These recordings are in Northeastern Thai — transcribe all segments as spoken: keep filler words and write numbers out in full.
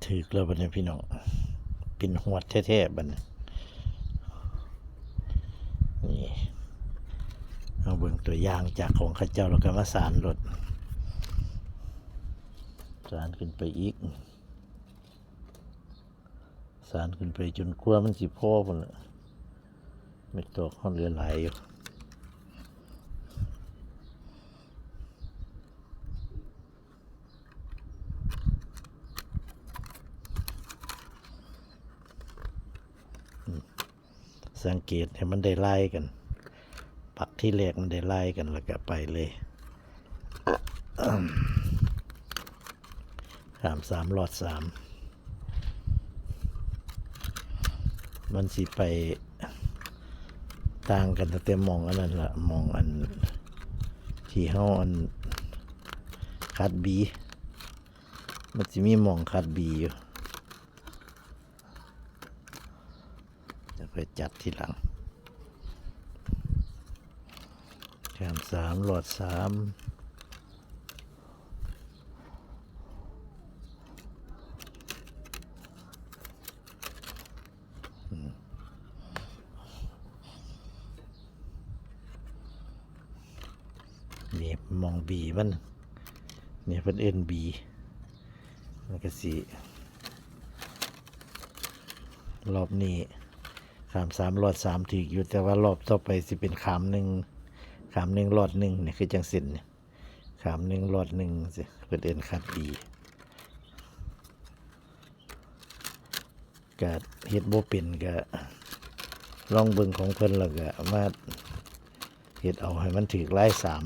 ถืกแล้วบัดนี้พี่น้อง เป็นหวดแท้ๆบัดนี้ นี่ เอาเบิ่งตัวอย่างจากของเขาเจ้า แล้วก็มาสานโลด สานขึ้นไปอีก สานขึ้นไปจนกว่ามันสิพอพุ่นล่ะ เม็ดตอกเฮาเหลือหลายอยู่ อืม สังเกตให้มันได้ลายกัน ปักที่แรกมันได้ลายกัน แล้วก็ไปเลย ข้ามสามลอดสาม มันสิไปต่างกันตั้งแต่หม่องอันนั้นล่ะ หม่องอันที่เฮาอันขัดบี มันสิมีหม่องขัดบีอยู่ เดี๋ยวไปจัดทีหลัง ข้ามสามลอดสาม อืม นี่หม่องบีมัน นี่เพิ่นเอิ้นบี มันก็สิ รอบนี้ข้ามสามลอดสามถืกอยู่ แต่ว่ารอบต่อไปสิเป็นข้ามหนึ่ง ข้ามหนึ่งลอดหนึ่ง นี่คือจั่งซี้นี่ ข้ามหนึ่งลอดหนึ่งซี้ เพิ่นเอิ้นขัดบี ก็เฮ็ดบ่เป็นก็ลองเบิ่งของเพิ่น แล้วก็มาเฮ็ดเอาให้มันถืกลายสาม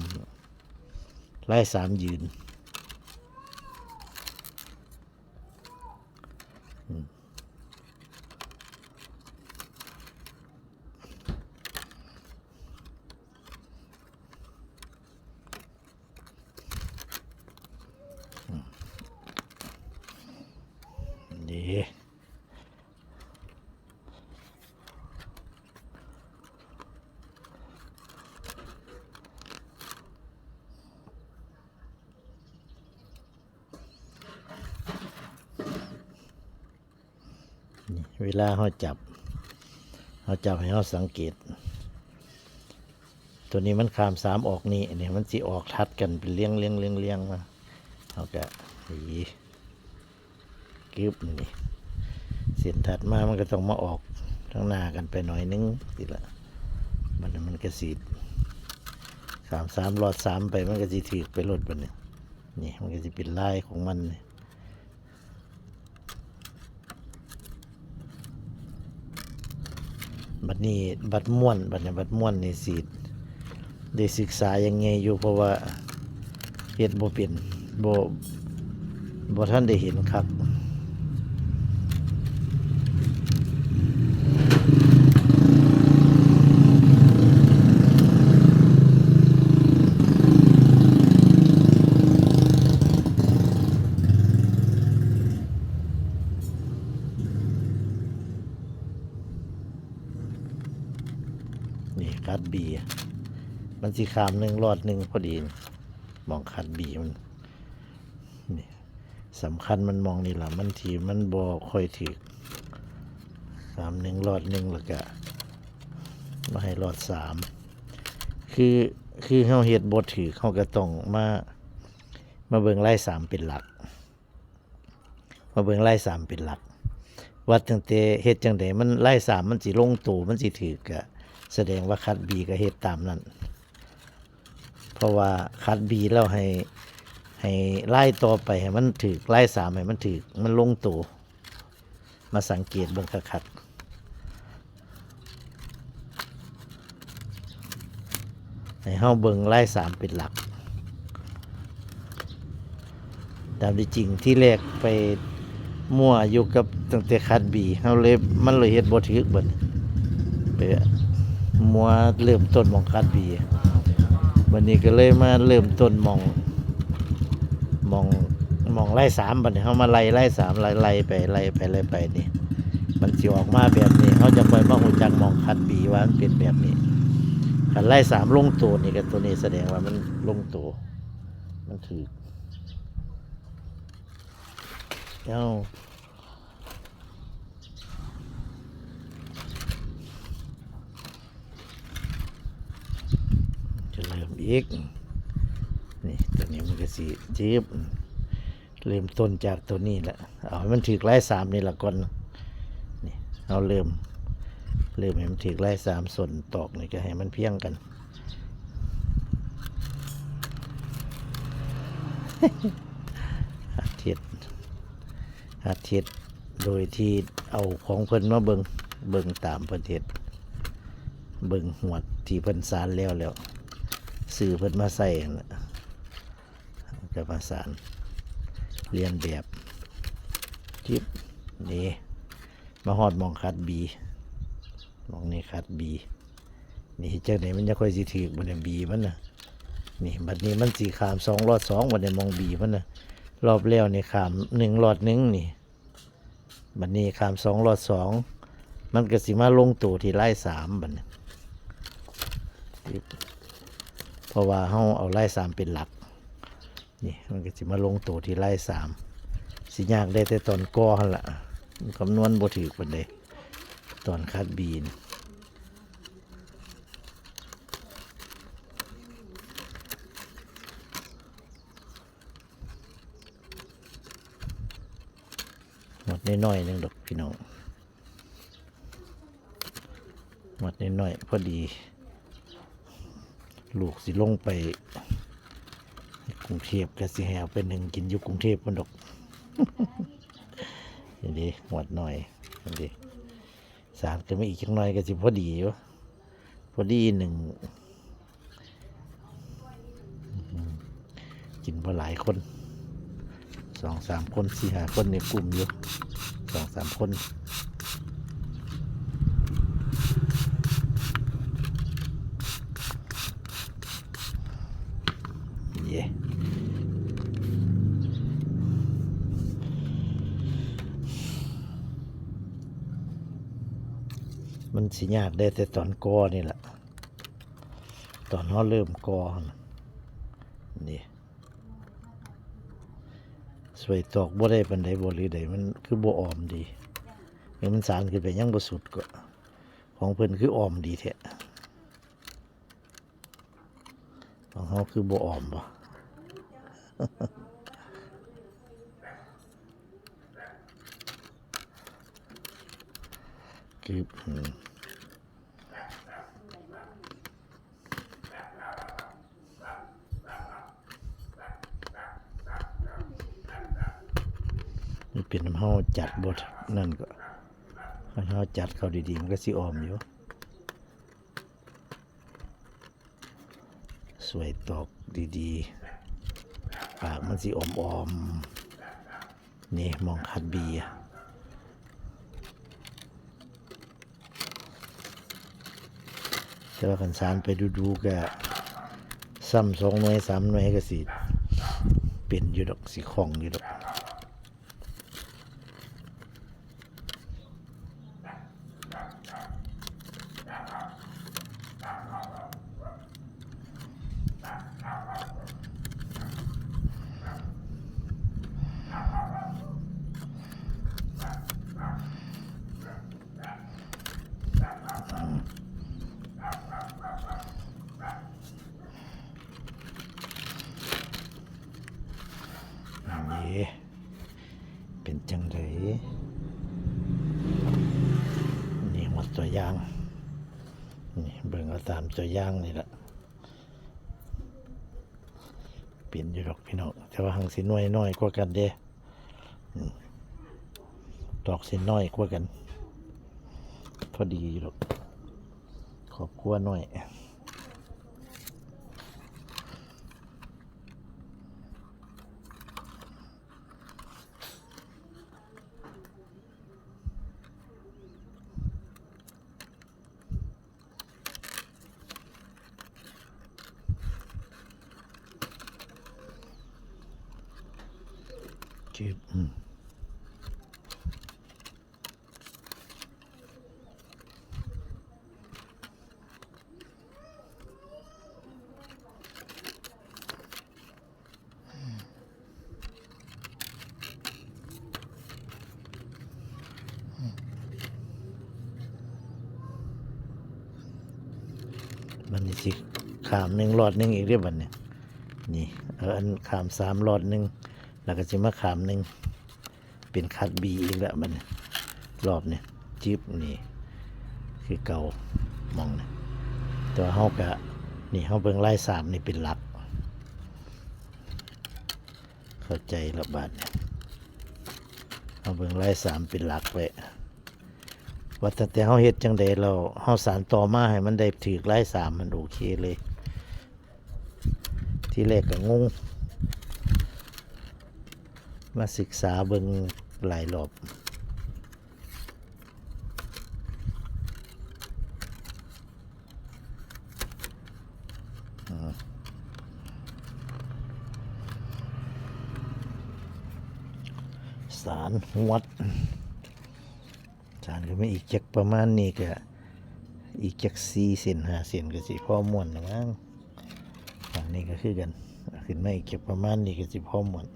ลายสามยืน อืม อืม นี่ นี่ เวลาเฮาจับ เฮาจับให้เฮาสังเกต ตัวนี้มันข้ามสามออกนี่ นี่มันสิออกทัดกันเป็นเรียงๆๆๆมา เฮาก็หวี กึบนี่ เส้นถัดมามันก็ต้องมาออกทางหน้ากันไปหน่อยนึงสิละ มัน มันก็สิข้ามสามลอดสามไป มันก็สิถืกไปโลดบัดนี้ นี่มันก็สิเป็นลายของมันนี่ บัดนี้บัดม่วน บัดนี้บัดม่วนนี่สิได้ศึกษาอย่างไงอยู่ เพราะว่าเฮ็ดบ่เป็น บ่ บ่ทันได้เห็นคัก นี่ขัดบี มันสิข้ามหนึ่งลอดหนึ่งพอดี หม่องขัดบีมัน นี่ สำคัญมันหม่องนี่ล่ะ มันที่มันบ่ค่อยถืก ข้ามหนึ่งลอดหนึ่ง แล้วก็มาให้ลอดสาม คือ คือเฮาเฮ็ดบ่ถืก เฮาก็ต้องมา มาเบิ่งลายสามเป็นหลัก มาเบิ่งลายสามเป็นหลัก ว่าตั้งแต่เฮ็ดจั่งใดมันลายสามมันสิลงตัว มันสิถืก ก็แสดงว่าขัดบีก็เฮ็ดตามนั้น เพราะว่าขัดบีแล้วให้ ให้ลายต่อไปให้มันถืก ลายสามให้มันถืก มันลงตัว มาสังเกตเบิ่งคักๆ ให้เฮาเบิ่งลายสามเป็นหลัก ตามที่จริงที่แรกไปมั่วอยู่กับตั้งแต่ขัดบี เฮาเลย มันเลยเฮ็ดบ่ถืกบัดนี้ ไปมั่วเริ่มต้นหม่องขัดบี บัดนี้ก็เลยมาเริ่มต้นหม่อง หม่อง หม่องลายสาม บัดนี้เฮามาไล่ลายสาม ไล่ ไล่ไป ไล่ไป ไล่ไปนี่ มันสิออกมาแบบนี้ เฮาจะค่อยมาฮู้จักหม่องขัดบีว่ามันเป็นแบบนี้ คันลายสามลงตัวนี่ก็ตัวนี้แสดงว่ามันลงตัว มันถืก เอ้า อีก นี่ ตัวนี้มันก็สิจึบ เริ่มต้นจากตัวนี้แหละ เอาให้มันถืกลายสามนี่ละก่อน นี่ เอาเริ่ม เริ่มให้มันถืกลายสาม ส้นตอกนี่ก็ให้มันเพียงกัน หัดเฮ็ด หัดเฮ็ด โดยที่เอาของเพิ่นมาเบิ่ง เบิ่งตามเพิ่นเฮ็ด เบิ่งหวดที่เพิ่นสานแล้วแล้ว ซื้อเพิ่นมาใส่นั่นล่ะ ก็มาสาน เลียนแบบ จึบ นี่ มาฮอดหม่องขัดบี หม่องนี้ขัดบี นี่ จั่งใดมันจะค่อยสิถืก บัดนี้บีมันน่ะ นี่ บัดนี้มันสิข้ามสองลอดสอง บัดนี้หม่องบีมันน่ะ รอบแล้วนี่ข้ามหนึ่งลอดหนึ่งนี่ บัดนี้ข้ามสองลอดสอง มันก็สิมาลงตัวที่ลายสาม บัดนี้ เพราะว่าเฮาเอาลายสามเป็นหลัก นี่ มันก็สิมาลงตัวที่ลายสาม สิยากได้แต่ตอนก่อหั่นล่ะ คำนวณบ่ถืกปานใด ตอนขัดบีนี่ หมดน้อยๆหนึ่งดอกพี่น้อง หมดน้อยๆพอดี ลูกสิลงไปกรุงเทพฯ ก็สิให้เอาไปนึ่งกินอยู่กรุงเทพฯพุ้นดอก นี่เด้ หมดน้อย นี่เด้ สานก็มีอีกจักหน่อยก็สิพอดีอยู่ พอดีนึ่ง อืม กินบ่หลายคน สองสามคน สี่ห้าคนนี่คุ้มอยู่ สองสามคน เย้ มันสิยากได้แต่ตอนก่อนี่แหละ ตอนเฮาเริ่มก่อหั่นน่ะ นี่ สวยตอกบ่ได้ปานใดบ่ หรือใด มันคือบ่อ่อมดี นี่มันสานขึ้นไปยังบ่สุดก็ ของเพิ่นคืออ่อมดีแท้ ของเฮาคือบ่อ่อมบ่ คือ อืม มันเป็นนำเฮาจัดบ่นั่นก็ คันเฮาจัดเข้าดีๆ มันก็สิอ่อมอยู่ สวยตอกดีๆ ปากมันสิอ่อมๆ นี่หม่องขัดบี แต่ว่าคันสานไปดูๆ ก็ซ้ำสองหน่วยสามหน่วยก็สิเป็นอยู่ดอก สิคล่องอยู่ดอก นี่ เป็นจั่งใด นี่หมดตัวอย่าง นี่เบิ่งเอาตามตัวอย่างนี่แหละ เป็นอยู่ดอกพี่น้อง แต่ว่าหั่งสิหน่วยน้อยกว่ากันเด้ อืม ตอกสิน้อยกว่ากัน พอดีอยู่ดอก ครอบครัวน้อย อืม มันนี่สิข ข้ามหนึ่งลอดหนึ่งอีกเด้อบัดนี้ นี่ เออ อันข้ามสามลอดหนึ่ง แล้วก็สิมาข้ามหนึ่ง เป็นคัด B อีกแล้วบัดนี้ รอบนี้ จิบนี่ คือเก่า หม่องนี่ แต่ว่าเฮาก็ นี่ เฮาเบิ่งลายสามนี่เป็นหลัก เข้าใจแล้วบัดนี้ เฮาเบิ่งลายสามเป็นหลักไว้ ว่าตั้งแต่เฮาเฮ็ดจั่งใดแล้ว เฮาสานต่อมาให้มันได้ถืกลายสาม มันโอเคเลย ทีแรกก็งง มาศึกษาเบิ่งหลายรอบ อืม สานหวด สานก็มีอีกจักประมาณนี้ก็ อีกจักสี่เส้นห้าเส้นก็สิพอม้วนละมั้ง อันนี้ก็คือกัน ขึ้นมาอีกจักประมาณนี้ก็สิพอม้วน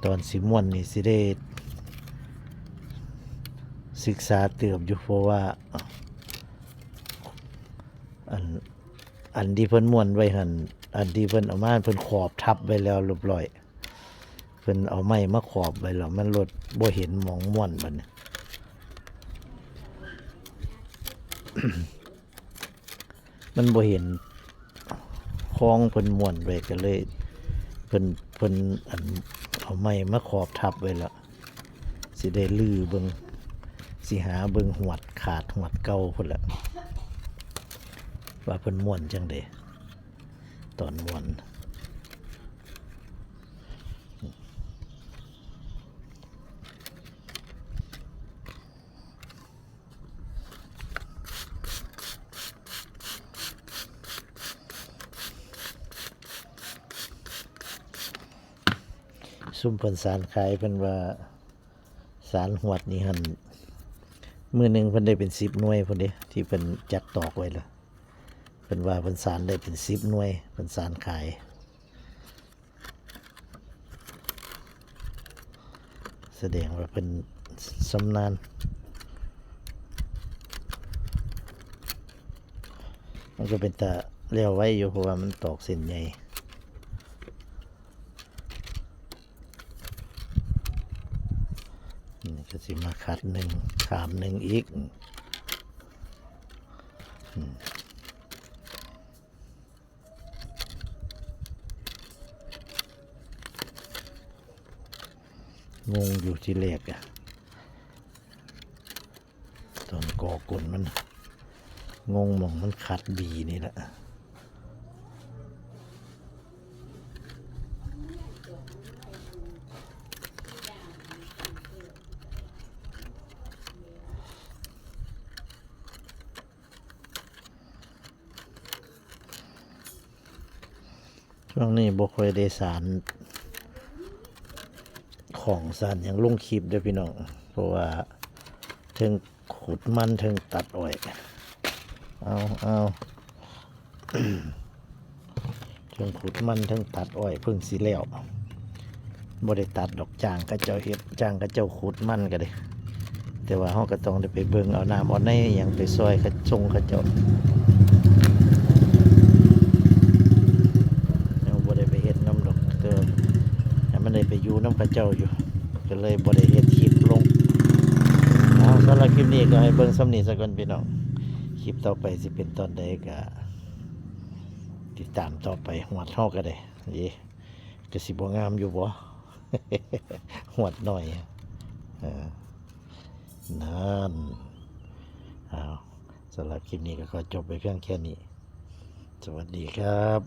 ตอนสิม้วนนี่สิได้ศึกษาเติบอยู่ เพราะว่า อัน อันที่เพิ่นม้วนไว้หั่น อันที่เพิ่นเอามา เพิ่นขอบทับไว้แล้วเรียบร้อย เพิ่นเอาไม้มาขอบไว้แล้ว มันเลยบ่เห็นหม่องม้วนบัดนี้ มันบ่เห็นของเพิ่นม้วนไว้ ก็เลย เพิ่น เพิ่น อัน เอาไม้มาขอบทับไว้แล้ว สิได้รื้อเบิ่ง สิหาเบิ่งหวดขาดหวดเก่าพุ้นแหละ ว่าเพิ่นม้วนจั่งใด ตอนม้วน ซุมเพิ่นสานขาย เพิ่นว่าสานหวดนี่หั่น มื้อหนึ่งเพิ่นได้เป็นสิบหน่วยพุ้นเด้ ที่เพิ่นจัดตอกไว้ล่ะ เพิ่นว่าเพิ่นสานได้เป็นสิบหน่วย เพิ่นสานขาย แสดงว่าเพิ่นชำนาญ มันก็เป็นตาแล้วไวอยู่ เพราะว่ามันตอกเส้นใหญ่ นี่ก็สิมาคัดหนึ่ง ข้ามหนึ่งอีก อืม งงอยู่ทีแรกอะ ตอนก่อกลมันน่ะ งงหม่องมันคัด B นี่แหละ ช่วงนี้บ่ค่อยได้สานของสานหยังลงคลิปเด้อพี่น้อง เพราะว่าเทิงขุดมันเทิงตัดอ้อย เอา เอา เทิงขุดมันเทิงตัดอ้อยเพิ่งสิแล้ว บ่ได้ตัดดอก จ้างเขาเจ้าเฮ็ด จ้างเขาเจ้าขุดมันก็ได้ แต่ว่าเราก็ต้องได้ไปเบิ่งเอาน้ำเอาในอิหยังไปซ่อยเขา ส่งเขาเจ้า ยังบ่ได้ไปเฮ็ดนำดอก แต่ว่าให้มันได้ไปอยู่นำเขาเจ้าอยู่ ก็เลยบ่ได้เฮ็ดคลิปลง เอา สำหรับคลิปนี้ก็ให้เบิ่งส่ำนี้ซะก่อนพี่น้อง คลิปต่อไปสิเป็นตอนใดก็ติดตามต่อไป หวดเราก็ได้ เด้ ก็สิบ่งามอยู่บ่ หวดหน่อย เออ นั่น เอา สำหรับคลิปนี้ก็ขอจบไปเพียงแค่นี้ สวัสดีครับ